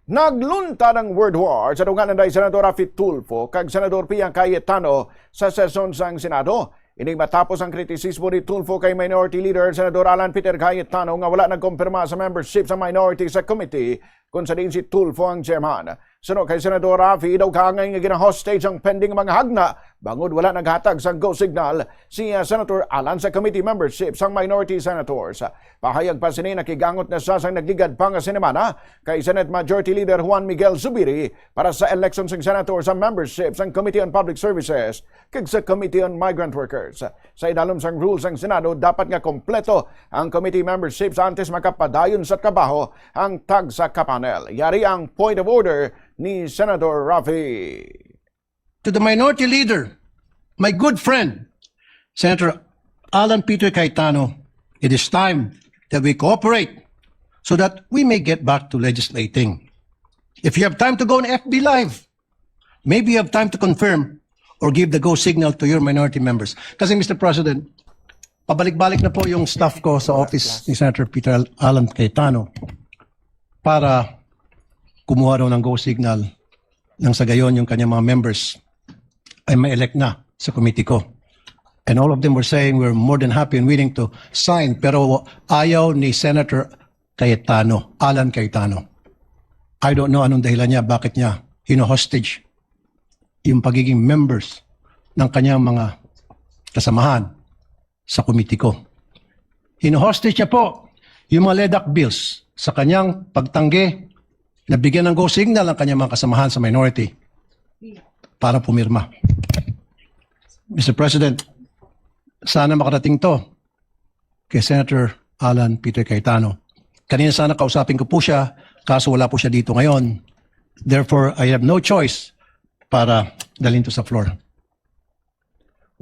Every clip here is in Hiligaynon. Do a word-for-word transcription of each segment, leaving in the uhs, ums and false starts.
Nagluntad ang word war sa dunganan ni Senador Raffy Tulfo kag Senador Pia Cayetano sa sesyon sang Senado. Ini matapos ang kritisismo ni Tulfo kay Minority Leader Senador Alan Peter Cayetano nga wala nagkumpirma sa membership sa minority sa committee, kung sa diin si Tulfo ang chairman. Suno kay Senador Raffy, daw kaangay nga gina-hostage ang pending mga hagna bangod wala naghatag sang go signal si, ah, Senator Alan sa committee membership sang minority senators. Pahayag pa sini, nakigangot na siya sang nagligad pa nga sinimana kay Senate Majority Leader Juan Miguel Zubiri para sa election sang senator sa membership sang Committee on Public Services kag sa Committee on Migrant Workers. Sa idalom sang rules sang Senado, dapat nga kompleto ang committee membership sa antes makapadayon sa trabaho ang tagsa ka panel. Yari ang point of order ni Senador Raffy. To the minority leader, my good friend, Senator Alan Peter Cayetano, it is time that we cooperate so that we may get back to legislating. If you have time to go on F B Live, maybe you have time to confirm or give the go signal to your minority members. Kasi, Mister President, pabalik-balik na po yung staff ko sa office ni Senator Peter Al-, Alan Cayetano para kumuha daw ng go signal nang sa gayon yung kanyang mga members ay ma-elect na sa committee ko. And all of them were saying, "We're more than happy and willing to sign." Pero ayaw ni Senator Cayetano, Alan Cayetano. I don't know anong dahilan niya, bakit niya hino-hostage yung pagiging members ng kanyang mga kasamahan sa committee ko. Hino-hostage niya po yung mga LEDAC bills sa kanyang pagtanggi na bigyan ng go signal ang kanyang mga kasamahan sa minority para pumirma. Mister President, sana makarating to kay Senator Alan Peter Cayetano. Kanina sana kausapin ko po siya, kaso wala po siya dito ngayon. Therefore, I have no choice para dalhin to sa floor.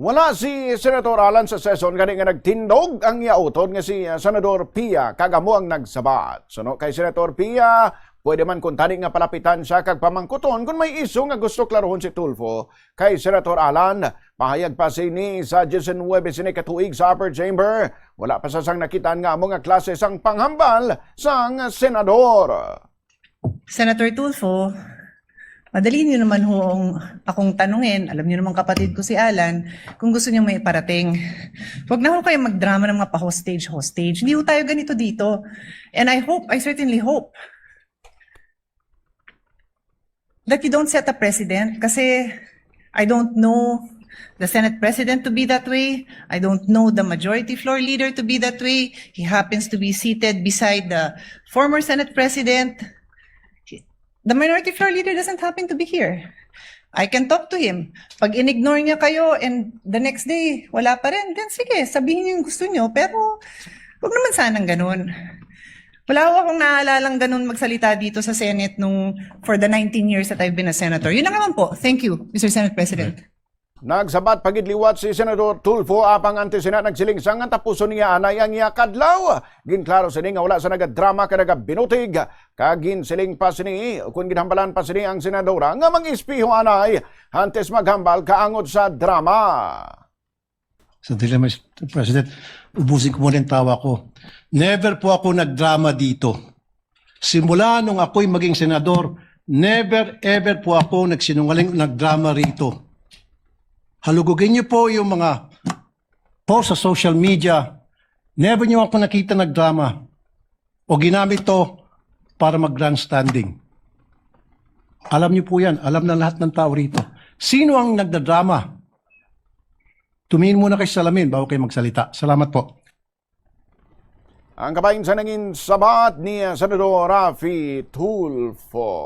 Wala si Senator Alan sa session, gani nga nagtindog ang iya utod nga si, ah, Senador Pia kag amo ang nagsabat. Suno kay Senator Pia, pwede man kuntani nga palapitan siya kag pamangkuton kon may isyu nga gusto klarohon si Tulfo kay Senator Alan. Pahayag pa sini, sa diyes nuebe sini ka tuig sa upper chamber, wala pa sa sang nakitaan nga amo nga klase sang panghambal sang senador. Senator Tulfo, madali niyo naman ho ang akong tanungin. Alam niyo naman, kapatid ko si Alan, kung gusto niyo may iparating. Huwag na ho kayo magdrama ng mga pa-hostage-hostage. Hindi ho tayo ganito dito. And I hope, I certainly hope that you don't set a precedent kasi I don't know the Senate President to be that way. I don't know the Majority Floor Leader to be that way. He happens to be seated beside the former Senate President. The Minority Floor Leader doesn't happen to be here. I can talk to him. Pag in-ignore niya kayo and the next day, wala pa rin, then sige, sabihin niyo yung gusto niyo. Pero wag naman sanang ganun. Wala ho akong naalalang ganun magsalita dito sa Senate nung for the nineteen years that I've been a senator. Yun lang naman po. Thank you, Mister Senate President. Nagsabat pa gid liwat si Senador Tulfo, apang antes sina nagsiling siya nga tapuson niya anay ang iya kadlaw. Ginklaro sini nga wala sa nagadrama ka nagabinutig, kag ginsiling pa sini, kun ginhambalan pa sini ang senadora nga mang-espeho anay antes maghambal kaangod sa drama. Sandali, Mister President, ubusin ko muna yung tawa ko. Never po ako nagdrama dito. Simula nung ako'y maging senador, never ever po ako nagsinungaling, nagdrama rito. Halugugin niyo po yung mga post sa social media. Never niyo ako nakita nagdrama o ginamit to para mag-grandstanding. Alam niyo po yan. Alam na lahat ng tao rito. Sino ang nagdadrama? Tumingin muna kayo sa salamin bago kayo magsalita. Salamat po. Ang kabahin sa nangin sabat ni, ah, Senador Raffy Tulfo.